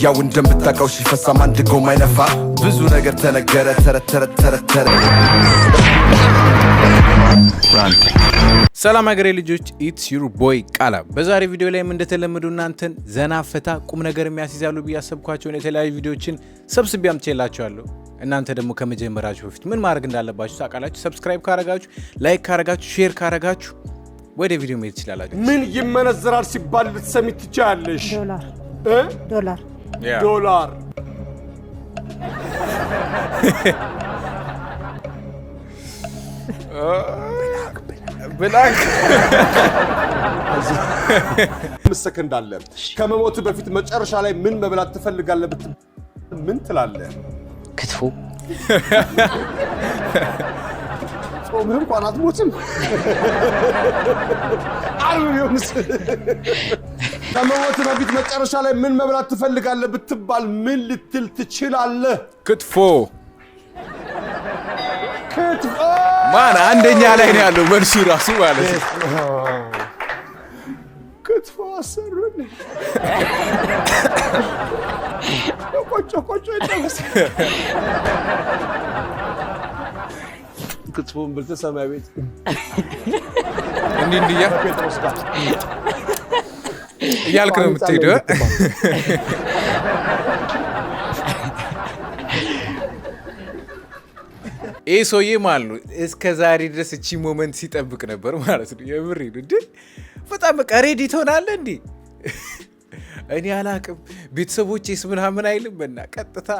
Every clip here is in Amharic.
ያው እንደምታውቀው ሲፈሳም አንድ ጎማ አይነፋ። ብዙ ነገር ተነገረ፣ ተረት ተረት ተረት ተረት። ሰላም ሀገሬ ልጆች፣ it's your boy ቃላ። በዛሬ ቪዲዮ ላይም እንደተለመዱ እናንተን ዘና ፈታ ቁም ነገር የሚያስይዛሉ ብዬ ያሰብኳቸውን የተለያዩ ቪዲዮዎችን ሰብስቤ አምጥቼላችኋለሁ። እናንተ ደግሞ ከመጀመራችሁ በፊት ምን ማድረግ እንዳለባችሁ ታውቃላችሁ። Subscribe ካረጋችሁ፣ like ካረጋችሁ፣ share ካረጋችሁ ወደ ቪዲዮ መሄድ ትችላላችሁ። ምን ይመነዘራል ሲባል ልትሰሚ ትችያለሽ? ዶላር። እ? ዶላር። ዶላር። Black። 5 ሰከንድ አለ። ከመሞት በፊት መጨረሻ ላይ ምን መብላት ትፈልጋለህ ብትባል ምን ትላለህ? ክትፎ። ጾምህ እንኳን አትሞትም። ዓርብ ቢሆንስ? ከመሞት በፊት መጨረሻ ላይ ምን መብላት ትፈልጋለህ ብትባል ምን ልትል ትችላለህ? ክትፎ። ክትፎ። ማን አንደኛ ላይ ነው ያለው መልሱ ራሱ ማለት ነው። ክትፎ አሰሩን። ቆጮ ቆጮ ይጠበስ። ክትፎን በልተህ ሰማይ ቤት እንዲህ እንዲህ ከጴጥሮስ ጋር እያልክ ነው የምትሄደው። ይህ ሰውዬ ማለት ነው እስከ ዛሬ ድረስ እቺ moment ሲጠብቅ ነበር ማለት ነው። የምሬ ነው እንዴ! በጣም በቃ ready ትሆናለህ እንዴ? እኔ አላቅም ቤተሰቦቼስ ምናምን አይልም እና ቀጥታ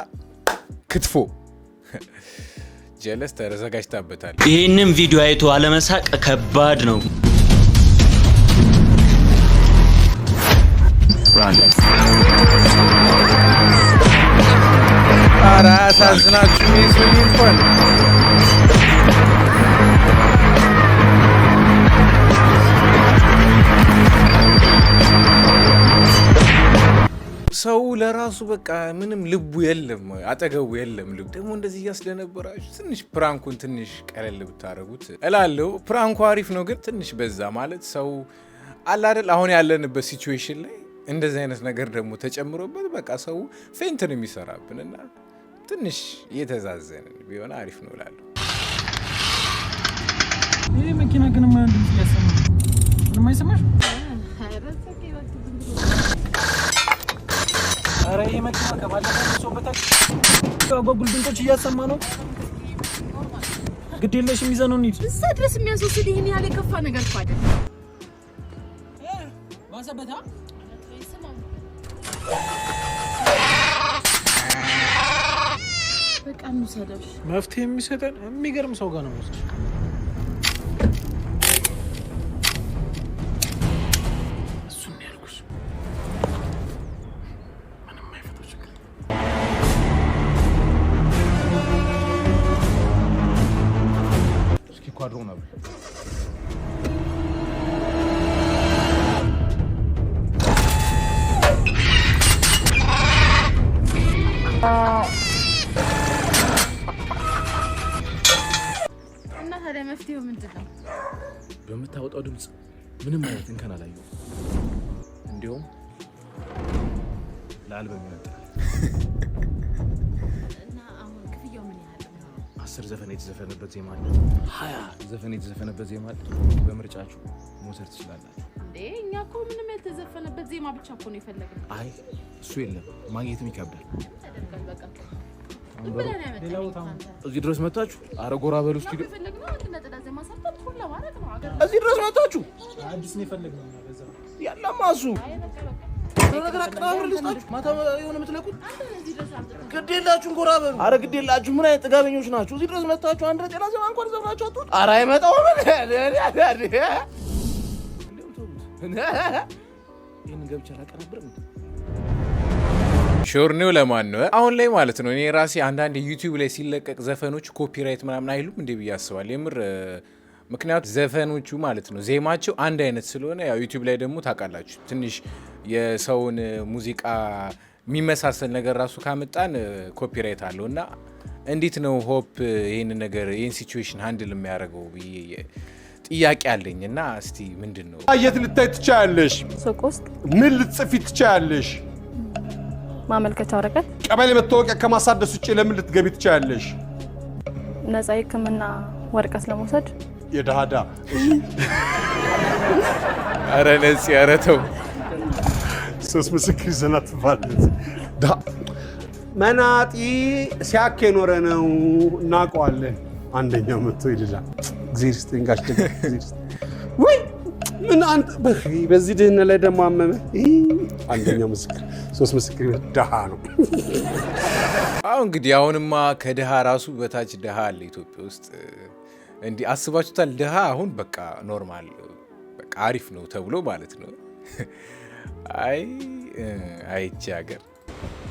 ክትፎ ጀለስ ተዘጋጅታበታል። ይህንን ቪዲዮ አይቶ አለመሳቅ ከባድ ነው። ኧረ አሳዝናችሁ ይህ ሰውዬ እንኳን። ሰው ለራሱ በቃ ምንም ልቡ የለም፣ አጠገቡ የለም። ልቡ ደግሞ እንደዚህ እያስደነበራችሁ ትንሽ prank ኡን ትንሽ ቀለል ብታደርጉት እላለሁ። Prank ኡ አሪፍ ነው፣ ግን ትንሽ በዛ ማለት ሰው አለ አይደል? አሁን ያለንበት situation ላይ እንደዚህ አይነት ነገር ደግሞ ተጨምሮበት በቃ ሰው faint ነው የሚሰራብን እና ትንሽ እየተዛዘንን ቢሆን አሪፍ ነው እላለሁ። ይህ መኪና ግን የማይሆን ድምፅ እያሰማ ነው። ምንም አይሰማሽ? ኧረ ይህ መኪና ከባለፈው ብሶበታል። አጓጉል ድምፆች እያሰማ ነው። ግድ የለሽም፣ ይዘነው እንሂድ። እዛ ድረስ የሚያስወስድ ይህን ያህል የከፋ ነገር እኮ አይደለም። ባሰበታ። በቃ እንውሰደው። መፍትሄ የሚሰጠን የሚገርም ሰው ጋር ነው የምወስድሽ። እሱን ነው ያልኩሽ። ምንም አይፈታው ችግር የለም። እስኪ ኳድሮ ነበር። እና ታዲያ መፍትሄው ምንድን ነው? በምታወጣው ድምፅ ምንም አይነት እንከን አላየሁም። እንዲሁም ለአልበም ይመጥናል። እና አሁን ክፍያው ምን ያህል ነው? 10 ዘፈን የተዘፈነበት ዜማ አለ፣ 20 ዘፈን የተዘፈነበት ዜማ አለ። በምርጫችሁ መውሰድ ትችላላችሁ። እንዴ፣ እኛ እኮ ምንም ያልተዘፈነበት ዜማ ብቻ እኮ ነው የፈለግነው። አይ፣ እሱ የለም፣ ማግኘትም ይከብዳል። ያደርጋል በቃ ዝም ብለህ ነው ያመጣኸኝ እኮ አንተ። እዚህ ድረስ መታችሁ፣ አረ ጎራ በሉ እኛ እስኪ። እኮ የፈለግነው አንድ ነጠላ ዜማ ሰርተን full ለማድረግ ነው አገር። እዚህ ድረስ መታችሁ አዲስ ነው የፈለግነው እኛ በዛ ነው። ያለማ እሱ አይ በቃ በቃ። ነገር አቀናብር ልስጣችሁ። ማታ የሆነ የምትለቁት አንተ እዚህ ድረስ አምጥተህ ግድ የላችሁም፣ ጎራ በሉ። አረ ግድ የላችሁ፣ ምን አይነት ጥጋበኞች ናችሁ? እዚህ ድረስ መታችሁ አንድ ነጠላ ዜማ እንኳን ዘፍናችሁ አትወጡ። አረ አይመጣውም። ይህንን ገብቼ አላቀናብርም እንዴ? ሾርኔው ለማን ነው አሁን ላይ ማለት ነው? እኔ ራሴ አንዳንድ ዩቲዩብ ላይ ሲለቀቅ ዘፈኖች copyright ምናምን አይሉም እንዴ ብዬ አስባለሁ። የምር ምክንያቱ ዘፈኖቹ ማለት ነው ዜማቸው አንድ አይነት ስለሆነ ያው ዩቲዩብ ላይ ደግሞ ታውቃላችሁ ትንሽ የሰውን ሙዚቃ የሚመሳሰል ነገር ራሱ ካመጣን copyright አለው እና እንዴት ነው ሆፕ ይህን ነገር ይህን situation handle የሚያደርገው ብዬ ጥያቄ አለኝ እና እስቲ ምንድን ነው? የት ልታይ ትችያለሽ? ሱቅ ውስጥ። ምን ልትጽፊ ትችያለሽ? ማመልከቻ ወረቀት። ቀበሌ መታወቂያ ከማሳደስ ውጭ ለምን ልትገቢ ትችያለሽ? ነፃ የሕክምና ወረቀት ለመውሰድ። የድሃ ድሃ። ኧረ ነፂ፣ ኧረ ተው። ሶስት ምስክር ይዘና ትባለች። መናጢ ሲያክ የኖረ ነው፣ እናውቀዋለን። አንደኛው መጥቶ ይልላል። እግዚአብሔር ይስጥልኝ ጋሽ ደግ፣ እግዚአብሔር ይስጥልኝ። ወይ ምን አንተ በዚህ ድህነት ላይ ደግሞ አመመ። አንደኛው ምስክር፣ ሶስት ምስክር፣ ድሃ ነው። አሁን እንግዲህ አሁንማ ከድሃ ራሱ በታች ድሃ አለ ኢትዮጵያ ውስጥ። እንዲህ አስባችሁታል? ድሃ አሁን በቃ normal፣ በቃ አሪፍ ነው ተብሎ ማለት ነው። አይ አይቼ ሀገር።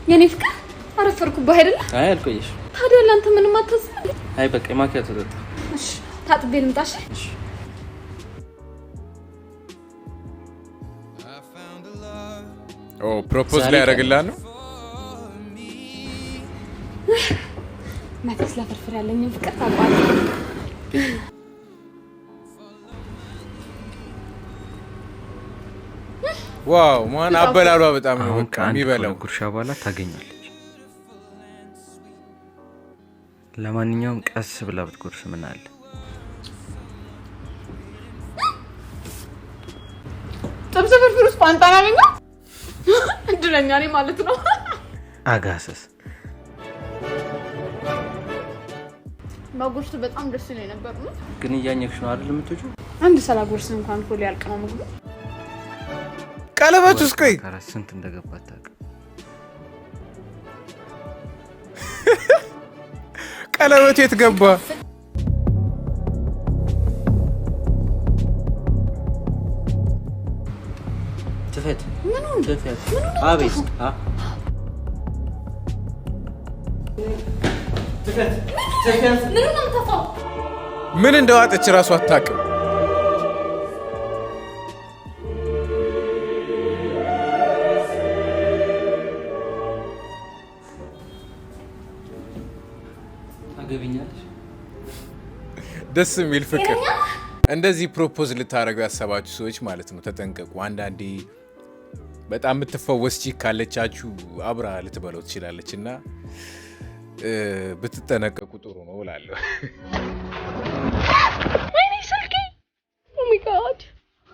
የኔ ፍቅር፣ አረፈርኩብህ አይደለ? አይ አልቆየሽ። ታዲያ ለአንተ ምንም አታስብ። አይ በቃ ማኪያቶ ጠጣ። እሺ፣ ታጥቤ ልምጣ። እሺ። ኦ፣ propose ላይ ያደርግላት ነው። መቼስ ለፍርፍር ያለኝን ፍቅር ታውቀዋለህ። Wow ማን፣ አበላሏ በጣም ነው አሁን በቃ ከአንድ የሚበላው። ከሁለት ጉርሻ በኋላ ታገኛለች። ለማንኛውም ቀስ ብላ ብትጎርስ ምን አለ? ጥብስ ፍርፍር ውስጥ ቋንጣ ነው ያገኘው። እድለኛ ነኝ ማለት ነው። አጋሰስ። ባጎርስ በጣም ደስ ይለኝ ነበር ነው። ግን እያኘክሽ ነው አይደል የምትወጪው? አንድ ሰላጎርስ እንኳን እኮ ሊያልቅ ነው ምግቡ። ቀለበት ውስጥ ቆይ። ከራት ስንት እንደገባ አታውቅም። ቀለበቱ የት ገባ? ትፈት ትፈት። አቤት አ ምኑ ነው የምተፋው? ምን እንደዋጠች እራሱ አታውቅም። ታገቢኛለሽ? ደስ የሚል ፍቅር። እንደዚህ propose ልታደርገው ያሰባችሁ ሰዎች ማለት ነው ተጠንቀቁ። አንዳንዴ በጣም የምትፈወስ chick ካለቻችሁ አብራ ልትበለው ትችላለች እና ብትጠነቀቁ ጥሩ ነው እላለሁ። ወይኔ ስልኬ! Oh my God!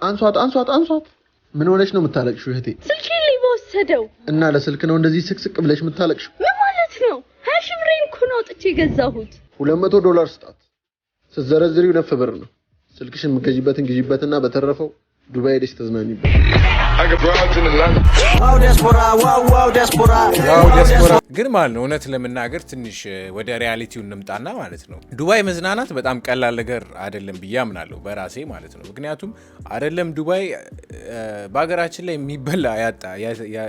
አንሷት፣ አንሷት፣ አንሷት። ምን ሆነሽ ነው የምታለቅሽው እህቴ? ስልኬን ሌባ ወሰደው። እና ለስልክ ነው እንደዚህ ስቅስቅ ብለሽ የምታለቅሽው? ምን ማለት ነው? 20,000 ብሬን እኮ ነው አውጥቼ የገዛሁት። $200 ስጣት። ስትዘረዝሪው ነፍ ብር ነው። ስልክሽን የምትገዢበትን ግዢበትና በተረፈው ዱባይ ሄደሽ ተዝናኒበት። Wow ዲያስፖራ፣ wow wow ዲያስፖራ። Wow ዲያስፖራ። ግን ማለት ነው እውነት ለመናገር ትንሽ ወደ reality ው እንምጣና ማለት ነው ዱባይ መዝናናት በጣም ቀላል ነገር አይደለም ብዬ አምናለሁ በራሴ ማለት ነው። ምክንያቱም አይደለም ዱባይ፣ በሀገራችን ላይ የሚበላ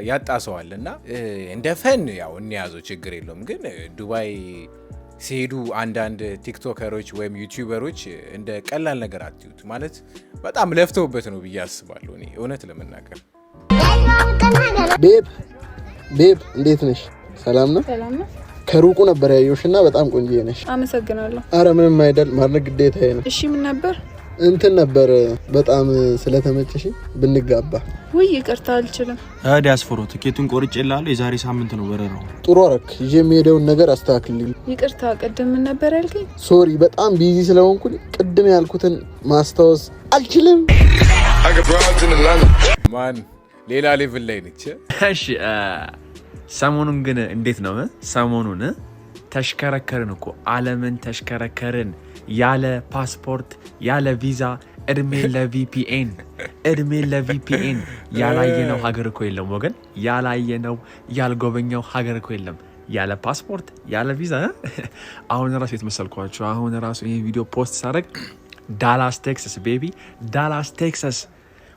ያጣ ሰው አለ እና እንደ fun ያው እንያዘው ችግር የለውም። ግን ዱባይ ሲሄዱ አንዳንድ ቲክቶከሮች ወይም ዩቲዩበሮች እንደ ቀላል ነገር አትዩት፣ ማለት በጣም ለፍተውበት ነው ብዬ አስባለሁ እኔ እውነት ለመናገር። Babe, babe፣ እንዴት ነሽ? ሰላም ነው? ሰላም ነው። ከሩቁ ነበር ያየሁሽ እና በጣም ቆንጆ ነሽ። አመሰግናለሁ። አረ ምንም አይደል፣ ማድረግ ግዴታዬ ነው። እሺ፣ ምን ነበር? እንትን ነበር፣ በጣም ስለተመቸሽኝ ብንጋባ። ውይ ይቅርታ፣ አልችልም። ዲያስፖራ፣ ትኬቱን ቆርጬልሃለሁ። የዛሬ ሳምንት ነው በረራው። ጥሩ አረክ። ይዤ የሚሄደውን ነገር አስተካክልልኝ። ይቅርታ፣ ቅድም ምን ነበር ያልከኝ? Sorry፣ በጣም busy ስለሆንኩኝ ቅድም ያልኩትን ማስታወስ አልችልም። ማን ሌላ level ላይ ነች። እሺ፣ ሰሞኑን ግን እንዴት ነው? ሰሞኑን ተሽከረከርን እኮ፣ ዓለምን ተሽከረከርን ያለ ፓስፖርት ያለ ቪዛ። እድሜ ለ VPN፣ እድሜ ለ VPN። ያላየነው ሀገር እኮ የለም ወገን፣ ያላየነው ያልጎበኘው ሀገር እኮ የለም። ያለ ፓስፖርት ያለ ቪዛ። አሁን ራሱ የት መሰልኳቸው? አሁን ራሱ ይህ ቪዲዮ post ሳደርግ ዳላስ ቴክሳስ baby፣ ዳላስ ቴክሳስ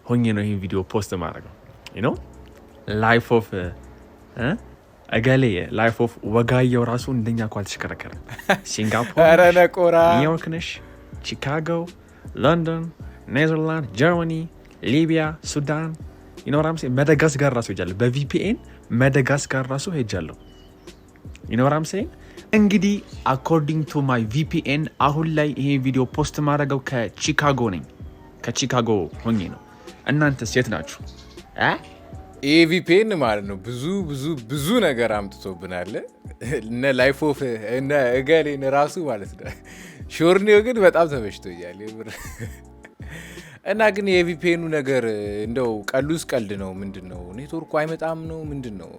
ሆኜ ነው ይህን ቪዲዮ post ማድረገው። Life of እገሌ፣ life of ወጋየው ራሱ እንደኛ እኮ አልተሽከረከረም። ሲንጋፖር ኧረ ነሽ፣ ነቆራ። ኒውዮርክ ነሽ፣ ቺካጎ፣ ለንደን፣ ኔዘርላንድ፣ ጀርመኒ፣ ሊቢያ፣ ሱዳን ይኖራም፣ መደጋስጋር ራሱ ሄጃለሁ። በ VPN መደጋስጋር ራሱ ሄጃለሁ። ይኖራም ሴን። እንግዲህ according to my VPN አሁን ላይ ይሄ ቪዲዮ post ማድረገው ከቺካጎ ነኝ። ከቺካጎ ሆኜ ነው። እናንተ የት ናችሁ? እ? ይሄ VPN ማለት ነው ብዙ ብዙ ብዙ ነገር አምጥቶብናል። እነ Life of እነ እገሌን ራሱ ማለት ነው። ሾርኔው ግን በጣም ተመችቶኛል የምር። እና ግን የ VPN ኑ ነገር እንደው ቀሉስ ቀልድ ነው። ምንድን ነው ኔትወርኩ አይመጣም ነው ምንድን ነው?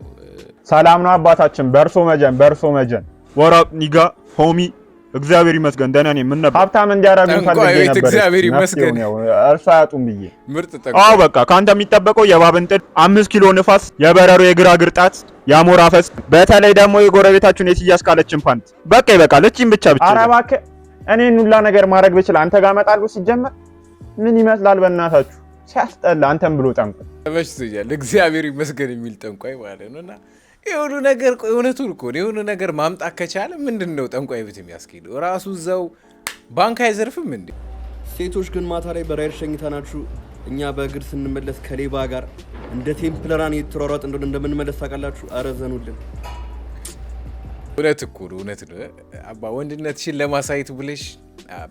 ሰላም ነው አባታችን። በእርሶ መጀን፣ በእርሶ መጀን። What up, nigga, homie፣ እግዚአብሔር ይመስገን ደህና ነኝ። ምን ነበር? ሀብታም እንዲያደርጉኝ ጠንቋይ ፈልጌ ቤት ነበር። እግዚአብሔር ይመስገን። መፍትሄውን ያው እርሶ አያጡም ብዬ። ምርጥ አዎ ጠንቋይ። በቃ ከአንተ የሚጠበቀው የእባብን ጥድ፣ 5 ኪሎ ንፋስ፣ የበረሮ የግራ እግር ጣት፣ የአሞራ ፈስ፣ በተለይ ደግሞ የጎረቤታችሁን የትያስ ካለችን ፓንት። በቃ ይበቃል። እቺን ብቻ ብቻ። ኧረ እባክህ፣ እኔን ሁላ ነገር ማድረግ ብችል አንተ ጋር እመጣለሁ። ሲጀመር ምን ይመስላል በእናታችሁ ሲያስጠላ። አንተም ብሎ ጠንቋይ። ተመችቶኛል። እግዚአብሔር ይመስገን የሚል ጠንቋይ ማለት ነው። እና የሆኑ ነገር ቆይ፣ እውነቱን እኮ ነው። የሆኑ ነገር ማምጣት ከቻለ ምንድን ነው ጠንቋይ ቤት የሚያስኬደው? ራሱ እዛው ባንክ አይዘርፍም እንዴ? ሴቶች ግን ማታ ላይ በ ride ሸኝተናችሁ እኛ በእግር ስንመለስ ከሌባ ጋር እንደ Temple Run እየተሯሯጥ እንደሆነ እንደምንመለስ ታውቃላችሁ። አረ ዘኑልን። እውነት እኮ ነው፣ እውነት ነው። አባ ወንድነትሽን ለማሳየት ብለሽ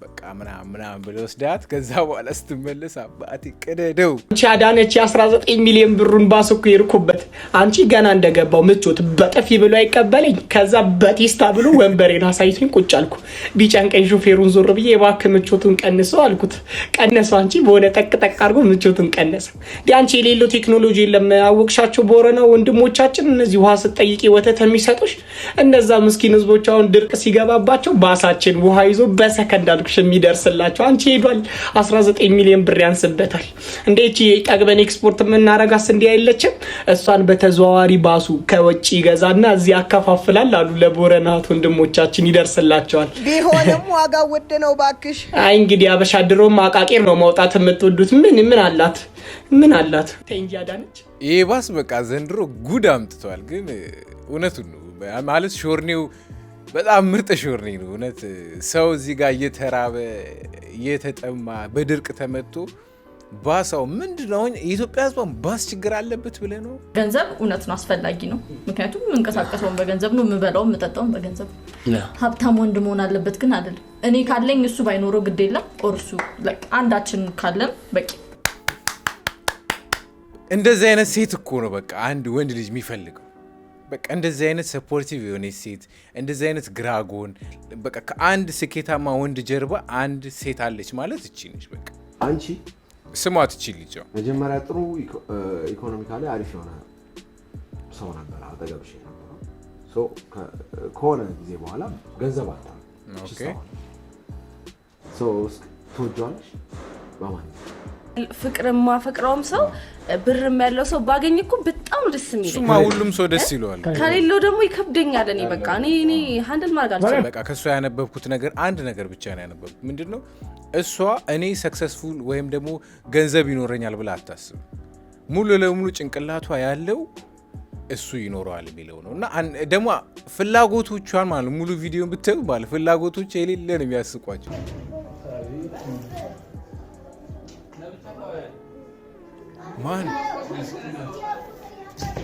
በቃ ምናምን ምናምን ብለህ ወስዳት ከዛ በኋላ ስትመለስ አባቴ ቅደደው። አንቺ አዳነች የ19 ሚሊዮን ብሩን ባስ እኮ የሄድኩበት አንቺ ገና እንደገባው ምቾት በጥፊ ብሎ አይቀበለኝ። ከዛ በቴስታ ብሎ ወንበሬን አሳይቶኝ ቁጭ አልኩ። ቢጨንቀኝ ሹፌሩን ዞር ብዬ እባክህ ምቾቱን ቀንሰው አልኩት። ቀነሰው። አንቺ በሆነ ጠቅ ጠቅ አድርጎ ምቾቱን ቀነሰ። እንዲህ አንቺ የሌለው ቴክኖሎጂ የለም። አወቅሻቸው ቦረና ወንድሞቻችን፣ እነዚህ ውሃ ስትጠይቂ ወተት የሚሰጡሽ እነዛ ምስኪን ህዝቦች አሁን ድርቅ ሲገባባቸው ባሳችን ውሃ ይዞ በሰከንድ አልኩሽ የሚደርስላቸው። አንቺ ሄዷል 19 ሚሊዮን ብር ያንስበታል። እንደ ይቺ ጠግበን ኤክስፖርት የምናረጋስ እንዲህ አይለችም። እሷን በተዘዋዋሪ ባሱ ከውጭ ይገዛና እዚህ ያከፋፍላል አሉ። ለቦረናት ወንድሞቻችን ይደርስላቸዋል። ቢሆንም ዋጋው ውድ ነው ባክሽ። አይ እንግዲህ አበሻ ድሮም አቃቂር ነው ማውጣት የምትወዱት። ምን ምን አላት ምን አላት? ተይ እንጂ አዳነች። ይሄ ባስ በቃ ዘንድሮ ጉድ አምጥቷል። ግን እውነቱን ነው ማለት ሾርኔው በጣም ምርጥ ሾርኔ ነው። እውነት ሰው እዚህ ጋር እየተራበ እየተጠማ በድርቅ ተመቶ ባሳው ምንድን ነው? አሁን የኢትዮጵያ ሕዝብ ባስ ችግር አለበት ብለህ ነው? ገንዘብ እውነት ነው አስፈላጊ ነው። ምክንያቱም የምንቀሳቀሰውን በገንዘብ ነው፣ የምበላውም የምጠጣውም በገንዘብ ነው። ሀብታም ወንድ መሆን አለበት ግን አይደለም። እኔ ካለኝ እሱ ባይኖረው ግድ የለም። Or እሱ like አንዳችን ካለን በቂ። እንደዚህ አይነት ሴት እኮ ነው በቃ አንድ ወንድ ልጅ የሚፈልገው። በቃ እንደዚህ አይነት supportive የሆነች ሴት፣ እንደዚህ አይነት ግራጎን፣ በቃ ከአንድ ስኬታማ ወንድ ጀርባ አንድ ሴት አለች ማለት እቺ ነች። በቃ አንቺ ስሟት እቺ ልጅ መጀመሪያ ጥሩ economically አሪፍ የሆነ ሰው ነበር አጠገብሽ የነበረው። So ከሆነ ጊዜ በኋላ ገንዘብ አጣ። ትወጂዋለሽ በማን ፍቅር የማፈቅረውም ሰው ብርም ያለው ሰው ባገኝ እኮ በጣም ደስ የሚለኝ። እሱማ ሁሉም ሰው ደስ ይለዋል። ከሌለው ደግሞ ይከብደኛል። እኔ በቃ እኔ handle ማድረግ አልችልም። በቃ ከእሷ ያነበብኩት ነገር አንድ ነገር ብቻ ነው ያነበብኩት። ምንድን ነው እሷ እኔ successful ወይም ደግሞ ገንዘብ ይኖረኛል ብላ አታስብም። ሙሉ ለሙሉ ጭንቅላቷ ያለው እሱ ይኖረዋል የሚለው ነው። እና ደግሞ ፍላጎቶቿን ማለት ሙሉ ቪዲዮን ብታዩ ማለት ፍላጎቶች የሌለ ነው የሚያስቋቸው። ማን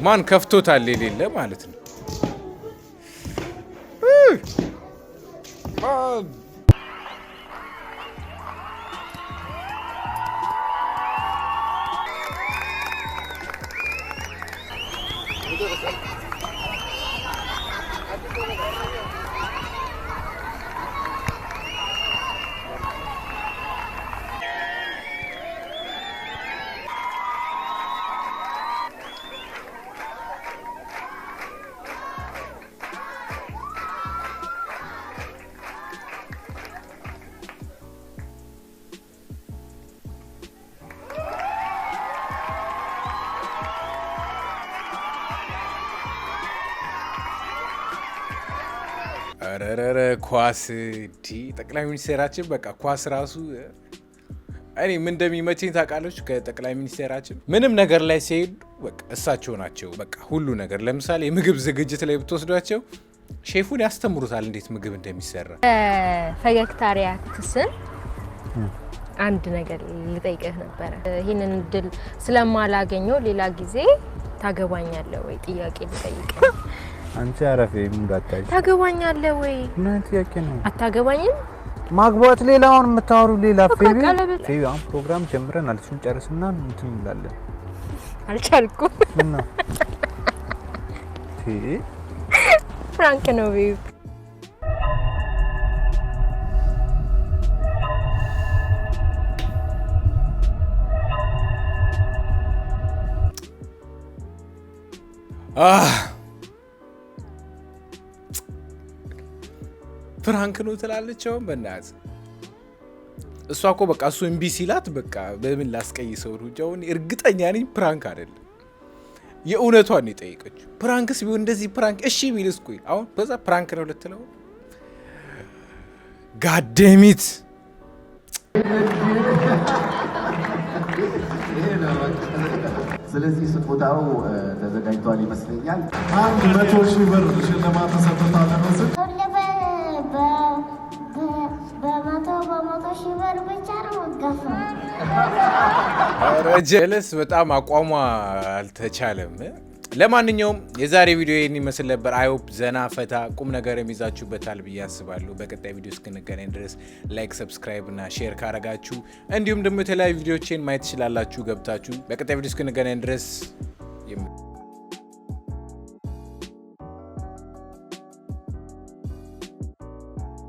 ማን ከፍቶታል የሌለ ማለት ነው። ማን ረረረ ኳስ ዲ ጠቅላይ ሚኒስቴራችን በቃ ኳስ ራሱ እኔ ምን እንደሚመቸኝ ታውቃለች? ከጠቅላይ ሚኒስቴራችን ምንም ነገር ላይ ሲሄዱ በቃ እሳቸው ናቸው። በቃ ሁሉ ነገር ለምሳሌ የምግብ ዝግጅት ላይ ብትወስዷቸው ሼፉን ያስተምሩታል እንዴት ምግብ እንደሚሰራ። ፈገግታ React ስም አንድ ነገር ልጠይቅህ ነበረ። ይህንን እድል ስለማላገኘው ሌላ ጊዜ ታገባኛለህ ወይ ጥያቄ ልጠይቅህ። አንቺ አረፌ ሙዳታሽ ታገባኛለህ ወይ? ምን አይነት ጥያቄ ነው? አታገባኝም? ማግባት ሌላውን የምታወሩ ሌላ በቃ ፌቢ ቀለበት- ፌቢ፣ አሁን ፕሮግራም ጀምረናል። እሱን ጨርስና እንትን እንላለን። አልቻልኩም። ምን ነው? Prank ነው babe። አህ prank ነው ትላለች። አሁን በእናትህ እሷ እኮ በቃ እሱ እምቢ ሲላት በቃ በምን ላስቀይሰው ነው እንጂ አሁን እርግጠኛ ነኝ prank አይደለም። የእውነቷን ነው የጠየቀችው። Prank ስ ቢሆን እንደዚህ prank እሺ ቢልስ፣ ቆይ አሁን በዛ prank ነው ልትለው? God damn it. ስለዚህ ስጦታው ተዘጋጅቷል ይመስለኛል። 100,000 ብር ሽልማት ተሰጥቶታል። ለመስል በ100 በ100 ሺህ ብር ብቻ ነው የምገፋው። ኧረ ጀለስ በጣም አቋሟ አልተቻለም። ለማንኛውም የዛሬ ቪዲዮ ይህን ይመስል ነበር። I hope ዘና ፈታ ቁም ነገር የሚይዛችሁበታል ብዬ አስባለሁ። በቀጣይ ቪዲዮ እስክንገናኝ ድረስ like፣ subscribe እና share ካረጋችሁ እንዲሁም ደግሞ የተለያዩ ቪዲዮዎችን ማየት ትችላላችሁ ገብታችሁ። በቀጣይ ቪዲዮ እስክንገናኝ ድረስ